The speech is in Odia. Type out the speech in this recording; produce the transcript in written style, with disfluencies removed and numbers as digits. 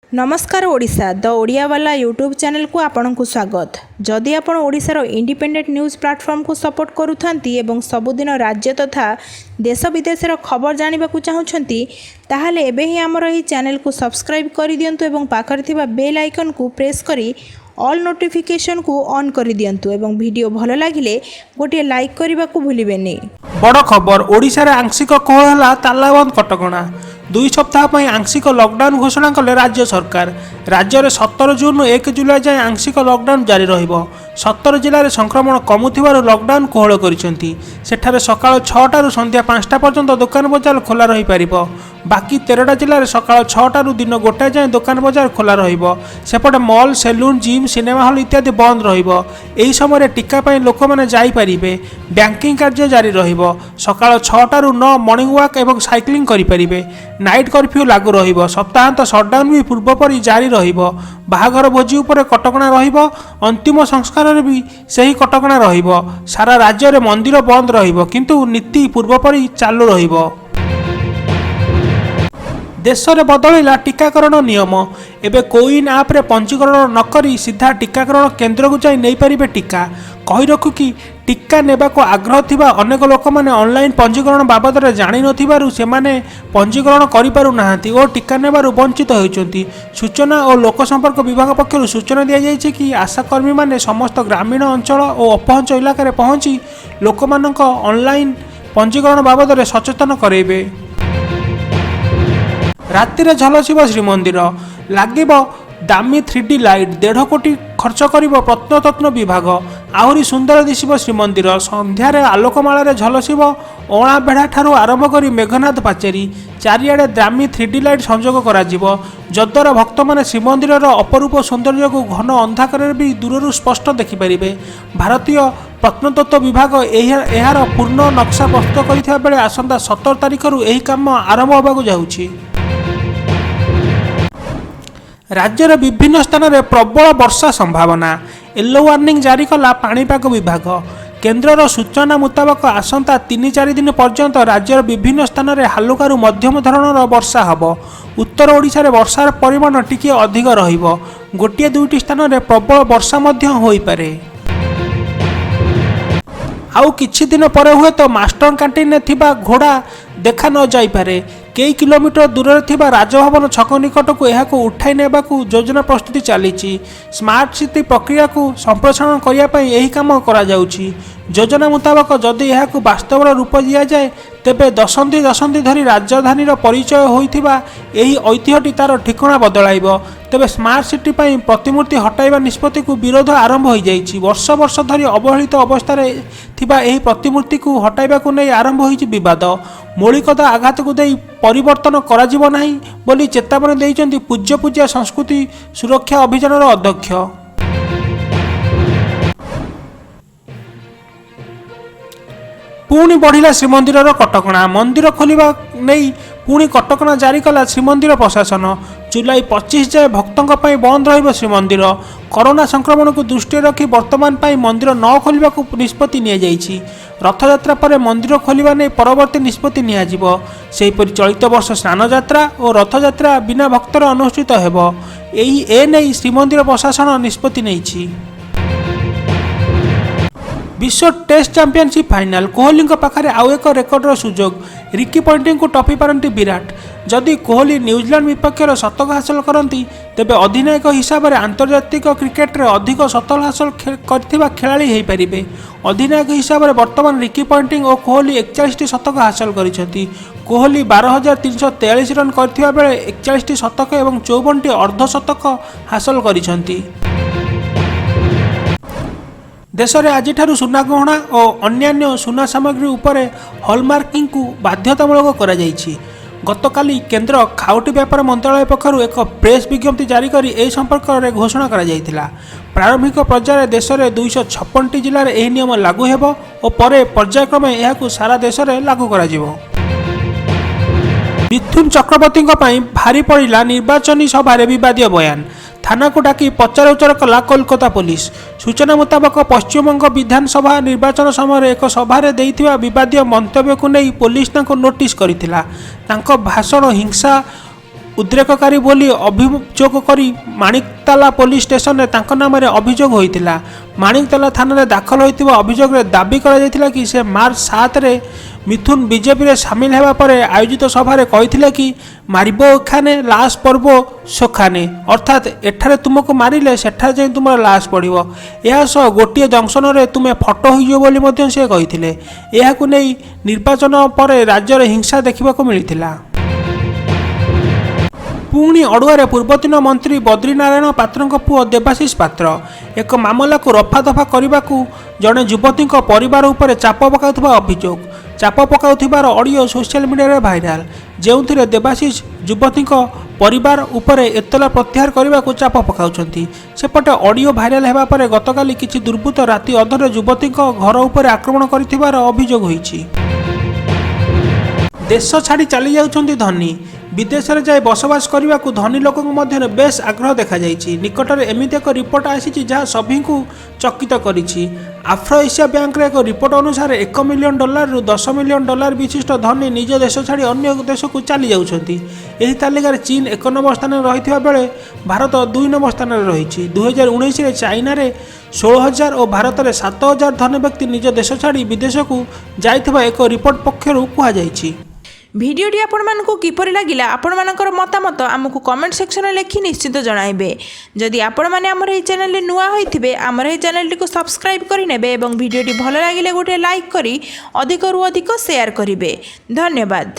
ନମସ୍କାର, ଓଡ଼ିଶା ଦ ଓଡ଼ିଆବାଲା ୟୁଟ୍ୟୁବ୍ ଚ୍ୟାନେଲକୁ ଆପଣଙ୍କୁ ସ୍ୱାଗତ। ଯଦି ଆପଣ ଓଡ଼ିଶାର ଇଣ୍ଡିପେଣ୍ଡେଣ୍ଟ ନ୍ୟୁଜ୍ ପ୍ଲାଟଫର୍ମକୁ ସପୋର୍ଟ କରୁଥାନ୍ତି ଏବଂ ସବୁଦିନ ରାଜ୍ୟ ତଥା ଦେଶ ବିଦେଶର ଖବର ଜାଣିବାକୁ ଚାହୁଁଛନ୍ତି, ତାହେଲେ ଏବେ ହିଁ ଆମର ଏହି ଚ୍ୟାନେଲକୁ ସବସ୍କ୍ରାଇବ୍ କରିଦିଅନ୍ତୁ ଏବଂ ପାଖରେ ଥିବା ବେଲ୍ ଆଇକନ୍କୁ ପ୍ରେସ୍ କରି ଅଲ୍ ନୋଟିଫିକେସନ୍କୁ ଅନ୍ କରିଦିଅନ୍ତୁ ଏବଂ ଭିଡ଼ିଓ ଭଲ ଲାଗିଲେ ଗୋଟିଏ ଲାଇକ୍ କରିବାକୁ ଭୁଲିବେନି। ବଡ଼ ଖବର, ଓଡ଼ିଶାରେ ଆଂଶିକ କୋହଳ ହେଲା ତାଲାବନ୍ଦ କଟକଣା। 2 ସପ୍ତାହ ପାଇଁ ଆଂଶିକ ଲକଡାଉନ ଘୋଷଣା କଲେ ରାଜ୍ୟ ସରକାର। ରାଜ୍ୟରେ 17 ଜୁନରୁ 1 ଜୁଲାଇ ଯାଏଁ ଆଂଶିକ ଲକଡାଉନ ଜାରି ରହିବ। 17 ଜିଲ୍ଲାରେ ସଂକ୍ରମଣ କମୁଥିବାରୁ ଲକଡାଉନ କୋହଳ କରିଛନ୍ତି। ସେଠାରେ ସକାଳ 6ଟାରୁ ସନ୍ଧ୍ୟା 5ଟା ପର୍ଯ୍ୟନ୍ତ ଦୋକାନ ବଜାର ଖୋଲା ରହିପାରିବ। ବାକି 13ଟା ଜିଲ୍ଲାରେ ସକାଳ 6ଟାରୁ ଦିନ 1ଟା ଯାଏଁ ଦୋକାନ ବଜାର ଖୋଲା ରହିବ। ସେପଟେ mall, salon, gym, cinema hall ଇତ୍ୟାଦି ବନ୍ଦ ରହିବ। ଏହି ସମୟରେ ଟିକା ପାଇଁ ଲୋକମାନେ ଯାଇପାରିବେ। ବ୍ୟାଙ୍କିଂ କାର୍ଯ୍ୟ ଜାରି ରହିବ। ସକାଳ 6ଟାରୁ 9 ମର୍ଣ୍ଣିଂ ୱାକ୍ ଏବଂ ସାଇକ୍ଲିଂ କରିପାରିବେ। ନାଇଟ୍ କର୍ଫ୍ୟୁ ଲାଗୁ ରହିବ। ସପ୍ତାହାନ୍ତ ସଟ୍ଡାଉନ୍ ବି ପୂର୍ବପରି ଜାରି ରହିବ। ବାହାଘର ଭୋଜି ଉପରେ କଟକଣା ରହିବ। ଅନ୍ତିମ ସଂସ୍କାରରେ ବି ସେହି କଟକଣା ରହିବ। ସାରା ରାଜ୍ୟରେ ମନ୍ଦିର ବନ୍ଦ ରହିବ, କିନ୍ତୁ ନୀତି ପୂର୍ବପରି ଚାଲୁ ରହିବ। ଦେଶରେ ବଦଳିଲା ଟିକାକରଣ ନିୟମ। ଏବେ କୋୱିନ୍ ଆପ୍ରେ ପଞ୍ଜୀକରଣ ନକରି ସିଧା ଟିକାକରଣ କେନ୍ଦ୍ରକୁ ଯାଇ ନେଇପାରିବେ ଟିକା। କହି ରଖୁ କି, ଟିକା ନେବାକୁ ଆଗ୍ରହ ଥିବା ଅନେକ ଲୋକମାନେ ଅନଲାଇନ୍ ପଞ୍ଜୀକରଣ ବାବଦରେ ଜାଣିନଥିବାରୁ ସେମାନେ ପଞ୍ଜୀକରଣ କରିପାରୁନାହାନ୍ତି ଓ ଟିକା ନେବାରୁ ବଞ୍ଚିତ ହେଉଛନ୍ତି। ସୂଚନା ଓ ଲୋକସମ୍ପର୍କ ବିଭାଗ ପକ୍ଷରୁ ସୂଚନା ଦିଆଯାଇଛି କି, ଆଶାକର୍ମୀମାନେ ସମସ୍ତ ଗ୍ରାମୀଣ ଅଞ୍ଚଳ ଓ ଅପହଞ୍ଚ ଇଲାକାରେ ପହଞ୍ଚି ଲୋକମାନଙ୍କ ଅନଲାଇନ୍ ପଞ୍ଜୀକରଣ ବାବଦରେ ସଚେତନ କରାଇବେ। ରାତିରେ ଝଲସିବ ଶ୍ରୀମନ୍ଦିର। ଲାଗିବ ଦାମୀ 3D light. 1.5 କୋଟି ଖର୍ଚ୍ଚ କରିବ ପ୍ରତ୍ନତତ୍ତ୍ୱ ବିଭାଗ। ଆହୁରି ସୁନ୍ଦର ଦିଶିବ ଶ୍ରୀମନ୍ଦିର। ସନ୍ଧ୍ୟାରେ ଆଲୋକମାଳାରେ ଝଲସିବ ଅଁଳାବେଢ଼ା ଠାରୁ ଆରମ୍ଭ କରି ମେଘନାଦ ପାଚେରୀ। ଚାରିଆଡ଼େ ଦାମୀ 3D light ସଂଯୋଗ କରାଯିବ, ଯଦ୍ୱାରା ଭକ୍ତମାନେ ଶ୍ରୀମନ୍ଦିରର ଅପରୂପ ସୌନ୍ଦର୍ଯ୍ୟକୁ ଘନ ଅନ୍ଧକାରରେ ବି ଦୂରରୁ ସ୍ପଷ୍ଟ ଦେଖିପାରିବେ। ଭାରତୀୟ ପ୍ରତ୍ନତତ୍ତ୍ୱ ବିଭାଗ ଏହାର ପୂର୍ଣ୍ଣ ନକ୍ସା ପ୍ରସ୍ତୁତ କରିଥିବା ବେଳେ ଆସନ୍ତା 17 ତାରିଖରୁ ଏହି କାମ ଆରମ୍ଭ ହେବାକୁ ଯାଉଛି। ରାଜ୍ୟର ବିଭିନ୍ନ ସ୍ଥାନରେ ପ୍ରବଳ ବର୍ଷା ସମ୍ଭାବନା। ୟେଲୋ ୱାର୍ଣ୍ଣିଂ ଜାରି କଲା ପାଣିପାଗ ବିଭାଗ। କେନ୍ଦ୍ରର ସୂଚନା ମୁତାବକ, ଆସନ୍ତା 3-4 ଦିନ ପର୍ଯ୍ୟନ୍ତ ରାଜ୍ୟର ବିଭିନ୍ନ ସ୍ଥାନରେ ହାଲୁକାରୁ ମଧ୍ୟମ ଧରଣର ବର୍ଷା ହେବ। ଉତ୍ତର ଓଡ଼ିଶାରେ ବର୍ଷାର ପରିମାଣ ଟିକିଏ ଅଧିକ ରହିବ। ଗୋଟିଏ ଦୁଇଟି ସ୍ଥାନରେ ପ୍ରବଳ ବର୍ଷା ମଧ୍ୟ ହୋଇପାରେ। ଆଉ କିଛି ଦିନ ପରେ ହୁଏତ ମାଷ୍ଟର କ୍ୟାଣ୍ଟିନରେ ଥିବା ଘୋଡ଼ା ଦେଖା ନ ଯାଇପାରେ। କେଇ କିଲୋମିଟର ଦୂରରେ ଥିବା ରାଜଭବନ ଛକ ନିକଟକୁ ଏହାକୁ ଉଠାଇ ନେବାକୁ ଯୋଜନା ପ୍ରସ୍ତୁତି ଚାଲିଛି। ସ୍ମାର୍ଟ ସିଟି ପ୍ରକ୍ରିୟାକୁ ସମ୍ପ୍ରସାରଣ କରିବା ପାଇଁ ଏହି କାମ କରାଯାଉଛି। ଯୋଜନା ମୁତାବକ ଯଦି ଏହାକୁ ବାସ୍ତବର ରୂପ ଦିଆଯାଏ, ତେବେ ଦଶନ୍ଧି ଦଶନ୍ଧି ଧରି ରାଜଧାନୀର ପରିଚୟ ହୋଇଥିବା ଏହି ଐତିହ୍ୟଟି ତା'ର ଠିକଣା ବଦଳାଇବ। ତେବେ ସ୍ମାର୍ଟ ସିଟି ପାଇଁ ପ୍ରତିମୂର୍ତ୍ତି ହଟାଇବା ନିଷ୍ପତ୍ତିକୁ ବିରୋଧ ଆରମ୍ଭ ହୋଇଯାଇଛି। ବର୍ଷ ବର୍ଷ ଧରି ଅବହେଳିତ ଅବସ୍ଥାରେ ଥିବା ଏହି ପ୍ରତିମୂର୍ତ୍ତିକୁ ହଟାଇବାକୁ ନେଇ ଆରମ୍ଭ ହୋଇଛି ବିବାଦ। ମୌଳିକତା ଆଘାତକୁ ଦେଇ ପରିବର୍ତ୍ତନ କରାଯିବ ନାହିଁ ବୋଲି ଚେତାବନୀ ଦେଇଛନ୍ତି ପୂଜ୍ୟପୂଜା ସଂସ୍କୃତି ସୁରକ୍ଷା ଅଭିଯାନର ଅଧ୍ୟକ୍ଷ। ପୁଣି ବଢ଼ିଲା ଶ୍ରୀମନ୍ଦିରର କଟକଣା। ମନ୍ଦିର ଖୋଲିବା ନେଇ ପୁଣି କଟକଣା ଜାରି କଲା ଶ୍ରୀମନ୍ଦିର ପ୍ରଶାସନ। ଜୁଲାଇ 25 ଯାଏଁ ଭକ୍ତଙ୍କ ପାଇଁ ବନ୍ଦ ରହିବ ଶ୍ରୀମନ୍ଦିର। କରୋନା ସଂକ୍ରମଣକୁ ଦୃଷ୍ଟିରେ ରଖି ବର୍ତ୍ତମାନ ପାଇଁ ମନ୍ଦିର ନ ଖୋଲିବାକୁ ନିଷ୍ପତ୍ତି ନିଆଯାଇଛି। ରଥଯାତ୍ରା ପରେ ମନ୍ଦିର ଖୋଲିବା ନେଇ ପରବର୍ତ୍ତୀ ନିଷ୍ପତ୍ତି ନିଆଯିବ। ସେହିପରି ଚଳିତ ବର୍ଷ ସ୍ନାନଯାତ୍ରା ଓ ରଥଯାତ୍ରା ବିନା ଭକ୍ତରେ ଅନୁଷ୍ଠିତ ହେବ। ଏନେଇ ଶ୍ରୀମନ୍ଦିର ପ୍ରଶାସନ ନିଷ୍ପତ୍ତି ନେଇଛି। ବିଶ୍ୱ ଟେଷ୍ଟ ଚାମ୍ପିଅନସିପ୍ ଫାଇନାଲ। କୋହଲିଙ୍କ ପାଖରେ ଆଉ ଏକ ରେକର୍ଡର ସୁଯୋଗ। ରିକି ପଣ୍ଟିଂଙ୍କୁ ଟପି ପାରନ୍ତି ବିରାଟ। ଯଦି କୋହଲି ନ୍ୟୁଜିଲାଣ୍ଡ ବିପକ୍ଷରେ ଶତକ ହାସଲ କରନ୍ତି, ତେବେ ଅଧିନାୟକ ହିସାବରେ ଆନ୍ତର୍ଜାତିକ କ୍ରିକେଟରେ ଅଧିକ ଶତକ ହାସଲ କରିଥିବା ଖେଳାଳି ହୋଇପାରିବେ। ଅଧିନାୟକ ହିସାବରେ ବର୍ତ୍ତମାନ ରିକି ପଣ୍ଟିଂ ଓ କୋହଲି 41ଟି ଶତକ ହାସଲ କରିଛନ୍ତି। କୋହଲି 12,343 ରନ୍ କରିଥିବା ବେଳେ 41ଟି ଶତକ ଏବଂ 54ଟି ଅର୍ଦ୍ଧଶତକ ହାସଲ କରିଛନ୍ତି। ଦେଶରେ ଆଜିଠାରୁ ସୁନାଗହଣା ଓ ଅନ୍ୟାନ୍ୟ ସୁନା ସାମଗ୍ରୀ ଉପରେ ହଲମାର୍କିଂକୁ ବାଧ୍ୟତାମୂଳକ କରାଯାଇଛି। ଗତକାଲି କେନ୍ଦ୍ର ଖାଉଟି ବ୍ୟାପାର ମନ୍ତ୍ରାଳୟ ପକ୍ଷରୁ ଏକ ପ୍ରେସ୍ ବିଜ୍ଞପ୍ତି ଜାରି କରି ଏହି ସମ୍ପର୍କରେ ଘୋଷଣା କରାଯାଇଥିଲା। ପ୍ରାରମ୍ଭିକ ପର୍ଯ୍ୟାୟରେ ଦେଶରେ 256ଟି ଜିଲ୍ଲାରେ ଏହି ନିୟମ ଲାଗୁ ହେବ ଓ ପରେ ପର୍ଯ୍ୟାୟକ୍ରମେ ଏହାକୁ ସାରା ଦେଶରେ ଲାଗୁ କରାଯିବ। ମିଥୁନ ଚକ୍ରବର୍ତ୍ତୀଙ୍କ ପାଇଁ ଭାରି ପଡ଼ିଲା ନିର୍ବାଚନୀ ସଭାରେ ବିବାଦୀୟ ବୟାନ। ଥାନାକୁ ଡାକି ପଚରାଉଚରା କଲା କୋଲକାତା ପୋଲିସ। ସୂଚନା ମୁତାବକ, ପଶ୍ଚିମବଙ୍ଗ ବିଧାନସଭା ନିର୍ବାଚନ ସମୟରେ ଏକ ସଭାରେ ଦେଇଥିବା ବିବାଦୀୟ ମନ୍ତବ୍ୟକୁ ନେଇ ପୋଲିସ ତାଙ୍କୁ ନୋଟିସ୍ କରିଥିଲା। ତାଙ୍କ ଭାଷଣ ହିଂସା ଉଦ୍ରେକକାରୀ ବୋଲି ଅଭିଯୋଗ କରି ମାଣିକତାଲା ପୋଲିସ ଷ୍ଟେସନରେ ତାଙ୍କ ନାମରେ ଅଭିଯୋଗ ହୋଇଥିଲା। ମାଣିକତାଲା ଥାନାରେ ଦାଖଲ ହୋଇଥିବା ଅଭିଯୋଗରେ ଦାବି କରାଯାଇଥିଲା କି ସେ ମାର୍ଚ୍ଚ 7ରେ ମିଥୁନ ବିଜେପିରେ ସାମିଲ ହେବା ପରେ ଆୟୋଜିତ ସଭାରେ କହିଥିଲେ କି ମାରିବ ଏଖାନେ, ଲାଶ ପଡ଼ବ ସେଖାନେ, ଅର୍ଥାତ୍ ଏଠାରେ ତୁମକୁ ମାରିଲେ ସେଠାରେ ଯାଇ ତୁମର ଲାଶ ପଡ଼ିବ। ଏହା ସହ ଗୋଟିଏ ଜଙ୍କସନରେ ତୁମେ ଫଟୋ ହୋଇଯିବ ବୋଲି ମଧ୍ୟ ସେ କହିଥିଲେ। ଏହାକୁ ନେଇ ନିର୍ବାଚନ ପରେ ରାଜ୍ୟରେ ହିଂସା ଦେଖିବାକୁ ମିଳିଥିଲା। ପୁଣି ଅଡ଼ୁଆରେ ପୂର୍ବତନ ମନ୍ତ୍ରୀ ବଦ୍ରିନାରାୟଣ ପାତ୍ରଙ୍କ ପୁଅ ଦେବାଶିଷ ପାତ୍ର। ଏକ ମାମଲାକୁ ରଫାଦଫା କରିବାକୁ ଜଣେ ଯୁବତୀଙ୍କ ପରିବାର ଉପରେ ଚାପ ପକାଉଥିବା ଅଭିଯୋଗ। ଚାପ ପକାଉଥିବାର ଅଡ଼ିଓ ସୋସିଆଲ ମିଡ଼ିଆରେ ଭାଇରାଲ, ଯେଉଁଥିରେ ଦେବାଶିଷ ଯୁବତୀଙ୍କ ପରିବାର ଉପରେ ଏତଲା ପ୍ରତ୍ୟାହାର କରିବାକୁ ଚାପ ପକାଉଛନ୍ତି। ସେପଟେ ଅଡ଼ିଓ ଭାଇରାଲ ହେବା ପରେ ଗତକାଲି କିଛି ଦୁର୍ବୃତ୍ତ ରାତି ଅଧରେ ଯୁବତୀଙ୍କ ଘର ଉପରେ ଆକ୍ରମଣ କରିଥିବାର ଅଭିଯୋଗ ହୋଇଛି। ଦେଶ ଛାଡ଼ି ଚାଲିଯାଉଛନ୍ତି ଧନୀ। ବିଦେଶରେ ଯାଇ ବସବାସ କରିବାକୁ ଧନୀ ଲୋକଙ୍କ ମଧ୍ୟରେ ବେଶ୍ ଆଗ୍ରହ ଦେଖାଯାଇଛି। ନିକଟରେ ଏମିତି ଏକ ରିପୋର୍ଟ ଆସିଛି, ଯାହା ସଭିଙ୍କୁ ଚକିତ କରିଛି। ଆଫ୍ରୋ ଏସିଆ ବ୍ୟାଙ୍କର ଏକ ରିପୋର୍ଟ ଅନୁସାରେ, 1 ମିଲିୟନ ଡଲାରରୁ 10 ମିଲିୟନ ଡଲାର ବିଶିଷ୍ଟ ଧନୀ ନିଜ ଦେଶ ଛାଡ଼ି ଅନ୍ୟ ଦେଶକୁ ଚାଲି ଯାଉଛନ୍ତି। ଏହି ତାଲିକାରେ ଚୀନ ଏକ ନମ୍ବର ସ୍ଥାନରେ ରହିଥିବା ବେଳେ ଭାରତ ଦୁଇ ନମ୍ବର ସ୍ଥାନରେ ରହିଛି। 2019ରେ ଚାଇନାରେ 16,000 ଓ ଭାରତରେ 7,000 ଧନୀ ବ୍ୟକ୍ତି ନିଜ ଦେଶ ଛାଡ଼ି ବିଦେଶକୁ ଯାଇଥିବା ଏକ ରିପୋର୍ଟ ପକ୍ଷରୁ କୁହାଯାଇଛି। ଭିଡ଼ିଓଟି ଆପଣମାନଙ୍କୁ କିପରି ଲାଗିଲା, ଆପଣମାନଙ୍କର ମତାମତ ଆମକୁ କମେଣ୍ଟ ସେକ୍ସନରେ ଲେଖି ନିଶ୍ଚିତ ଜଣାଇବେ। ଯଦି ଆପଣମାନେ ଆମର ଏହି ଚ୍ୟାନେଲରେ ନୂଆ ହୋଇଥିବେ, ଆମର ଏହି ଚ୍ୟାନେଲଟିକୁ ସବସ୍କ୍ରାଇବ୍ କରିନେବେ ଏବଂ ଭିଡ଼ିଓଟି ଭଲ ଲାଗିଲେ ଗୋଟିଏ ଲାଇକ୍ କରି ଅଧିକରୁ ଅଧିକ ସେୟାର କରିବେ। ଧନ୍ୟବାଦ।